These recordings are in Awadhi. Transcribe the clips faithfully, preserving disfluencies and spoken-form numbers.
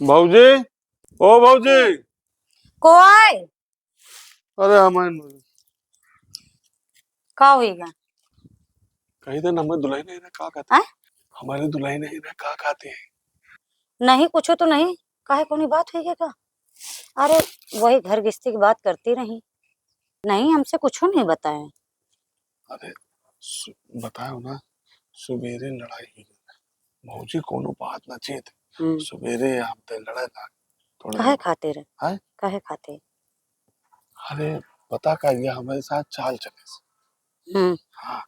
भौजी, ओ भौजी। कोई? अरे हमारे का होइगा? कही दे ना, हमारे दुल्हन है ना, का कहते हैं? आय? हमारे दुल्हन है ना, का कहते हैं? नहीं, कुछ तो नहीं। काहे, कौनी बात होइगा का? अरे, वही घर गृहस्थी की बात करती रही। नहीं, हमसे कुछ नहीं बताए। अरे, सु-, बताओ ना, सुबेरे लड़ाई हुई। भौजी कोनो बात ना चीत। हम्म। सुबेरे हम ते लड़े लाग। थोड़े काहे खातिर? हैं? काहे खातिर? अरे, पता का, ये हमारे साथ चाल चले से। हम्म। हाँ,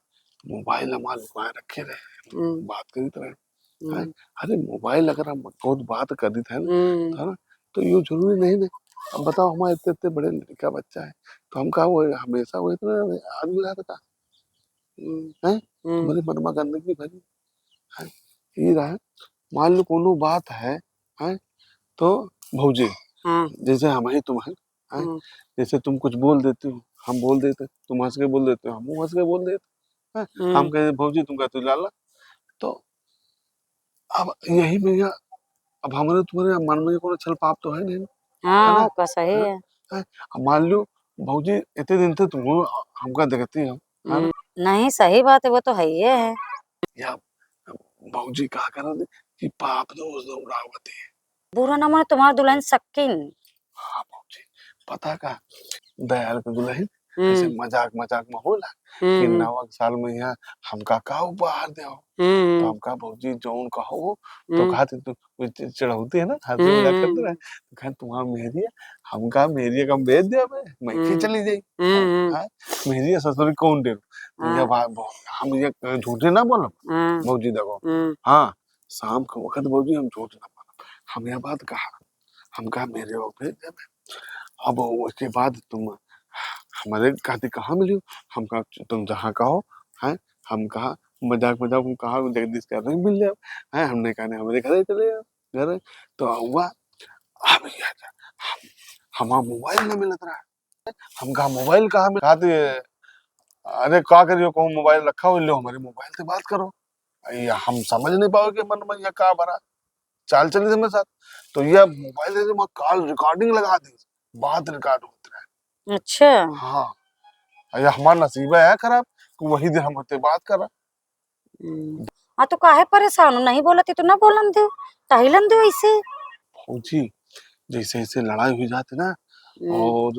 मोबाइल हमार लुकाए रखे रहे, हम्म। बात करीत रहे। हैं? हम्म। अरे, मोबाइल अगर हम खुद बात करीत है ना, हम्म। तो है ना, तो यो जरूरी नहीं ना। अब बताओ, हमारे इतने, इतने बड़े लड़का बच्चा है, तो हम का वो हमेशा वो इतना आदमी रहता का? हम्म। हैं? हम्म। तुम्हारे मन में गंदगी भरी है। ये रहा, मान लो कोनो बात है, हैं? तो भौजी, हाँ। जैसे हम ही तुम हैं, हैं? हम्म। जैसे तुम कुछ बोल देती हो, हम बोल देते, तुम हंस के बोल देते हो, हम हंस के बोल देते, हैं? हम्म। हम कहे, "भौजी, तुम कहते हो, लाला।" तो अब यही में या, अब हमारे तुम्हारे मन में कोनो छल पाप तो है नहीं ना? हाँ, है ना? का सही हाँ? है। हैं? अब मान लो, भौजी, इतने दिन से तुम हमका देखती हो, है ना? हम्म, नहीं, सही बात है, वो तो है ही है। या भौजी का करत कि पाप दोष दौड़ावत है। बुरा ना माने, तुम्हार दुल्हन सक्किन। हाँ भौजी, पता का, दयाल के दुल्हन हम्म। ऐसे मजाक मजाक में होला कि हम्म। नवा साल में यहाँ हमका का उपहार देहो? हम्म। तो हमका भौजी जौन कहो, तो हम्म। कहती तू वो चि-, चिढ़ौती है ना, हंसी मजाक करते हम्म। रहे। तो कहे, "तुम्हारा मेहरिया, हमका मेहरिया का हम भेज दे, मैं, मैं के हम्म। चली जाई।" हम्म, हम्म। हाँ, मेहरिया ससुर कौन डेरू? तो ये हाँ। बात बहु-, हम ये झूठे ना बोलब, हाँ। भौजी देखो। हम्म। हाँ, शाम के वक्त भौजी हम झूठ ना बोलब। हम ये बात कहा, हम कहा, "मेहरिया को भेज दे, मैं।" अब उसके बाद तुम हमारे खातिर कहाँ मिली हो? हम कहा, "तुम जहाँ कहो, हैं?" हम कहा, मजाक मजाक में कहा, "जगदीश का नहीं मिल जाओ।" हैं, हमने कहा, "नहीं, हमारे घर ही चले जाओ।" घर है। तो हुआ, हम ये, हम, हमारा मोबाइल ना मिलत रहा। हम कहा, "मोबाइल कहाँ मिल-, कहा थे, अरे का करियो, कहूँ मोबाइल रखा हो, लो हमारे मोबाइल से बात करो।" ये हम समझ नहीं पाओ कि मन में ये का भरा, चाल चली हमारे साथ। तो ये मोबाइल से वहाँ कॉल रिकॉर्डिंग लगा दी, बात रिकॉर्ड होत रहे। अच्छा। हाँ, ये हमारा नसीबा है खराब कि वही दिन हम होते बात करा। हम्म। हाँ, तो काहे परेशान हो? नहीं बोलत ही तो ना बोलन दो, टहिलन दो ऐसे। भौजी, जैसे ऐसे लड़ाई हुई जाती ना, हम्म। और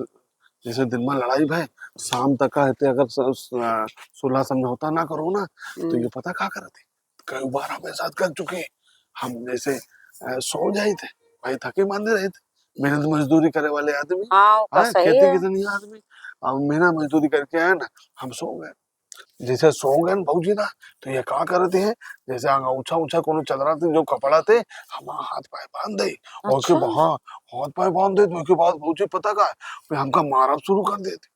जैसे दिन में लड़ाई भय, शाम तक का रहते, अगर स-, स-, सुलह समझौता ना करो ना, तो हम्म। ये पता का करते? कई बार हमारे साथ कर चुके हैं। हम जैसे, अ, सो जाए थे, भाई थके मांदे रहे थे, मेहनत मजदूरी करे वाले आदमी, हाँ, वो का हाँ, सही खेती है। किसानी आदमी, अब मेहनत मजदूरी करके आए ना, हम सो गए। जैसे सो गए न भौजी ना, तो ये का करते हैं, जैसे अंग ऊंचा ऊंचा कोनो चदरा थे, जो कपड़ा थे, हमारा हाथ पाए बांध दे। और उसके अच्छा। बा-, हाँ, हाथ पाए बांध दे, तो उसके बाद भौजी पता का है, फिर हमका मारब शुरू कर देते।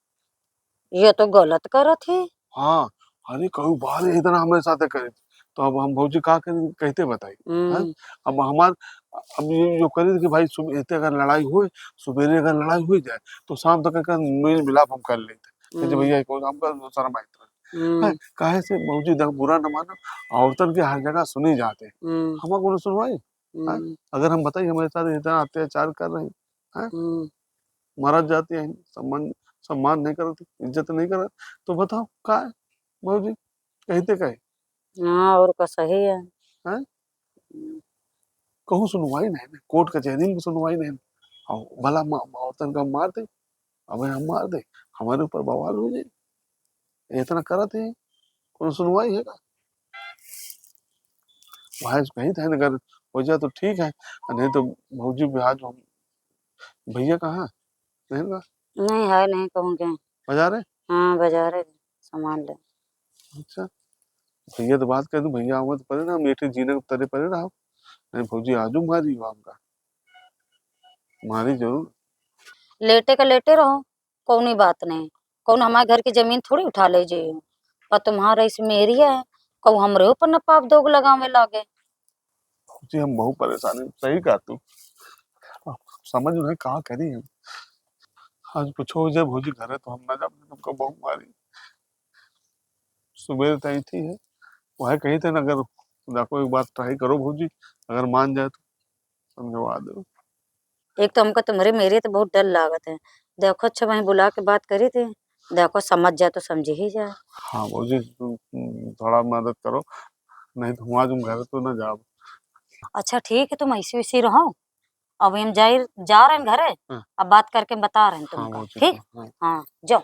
ये तो गलत करत ही। हाँ, अरे कई बार यही तरह हमारे साथ करे। तो अब हम भौजी का करी, कैसे बताई, हैं? हम्म। अब हमार, अब ये जो करी कि भाई सुबह इतने अगर लड़ाई हुए, सुबेरे अगर लड़ाई हुई जाए, तो शाम तक का मेल मिलाप हम कर लेते। कि जी हम्म। भैया, कौन हमका शर्म आई था। हम्म। हैं? काहे से भौजी देख बुरा न मानो, औरतन के हर जगह सुनी जाते। हम्म। हमार कोनो सुनवाई? हैं? हम्म। अगर हम बताई हमारे साथ इतना अत्याचार कर रही, हैं? हम्म। मरत जाती है, सम्मान, सम्मान नहीं करत, इज्जत नहीं करत, तो बताओ का है भौजी, कहते का है? हाँ, और का सही है। हैं? हम्म। कहूँ सुनवाई नहीं, कोर्ट कचहरी में सुनवाई नहीं। और भला मा-, औरतन का मार दे, अब हम मार दे, हमारे ऊपर बवाल हो जाए। इतना करत है, कोनो सुनवाई है का? भाई से कही था, अगर हो जाए तो ठीक है, नहीं तो भौजी भी आज हम, भैया कहाँ? नहीं बा? नहीं है, नहीं कहूँ क्या? बाजारे? हाँ, बाजारे सामान ले। अच्छा, भैया तो बात कर दूँ, भैया आवे तो परे ना, हम एक जीने के तरे परे रहो। नहीं, भौजी आजू मारी हो हमका। मारी जरूर। लेटे का लेटे रहो, कौनी बात नहीं। कौन हमारे घर की जमीन थोड़ी उठा ले जाइयो। पर तुम्हारा इस मेहरिया है, कहूँ हमरे ऊपर न पाप दोग लगावे लागे। भौजी, हम बहुत परेशान हैं, सही कहा तू। अब समझ में का करी हम। आज कुछ हो जाए भौजी घरे तो हम ना जाब, तुमका बहुत मारी। सुबह तय थी है, वह कही थे ना, अगर जाको एक बार try करो भौजी, अगर मान जाए तो। समझवा दो। एक तो हमको तुम्हरे मेरे तो बहुत डर लागत है। देखो अच्छा वहीं बुला के बात करी थी, देखो समझ जाए तो समझ ही जाए। हाँ भौजी, तू, तू थोड़ा मदद करो, नहीं तो हम आज हम घर तो ना जाब। अच्छा ठीक है, तुम ऐसे वैसे रहो, अब हम जाई, जा रहे हैं घरे, हाँ। अब बात करके बता रहे हैं हाँ तुमको, भौजी, ठीक? हाँ। हाँ, जाओ।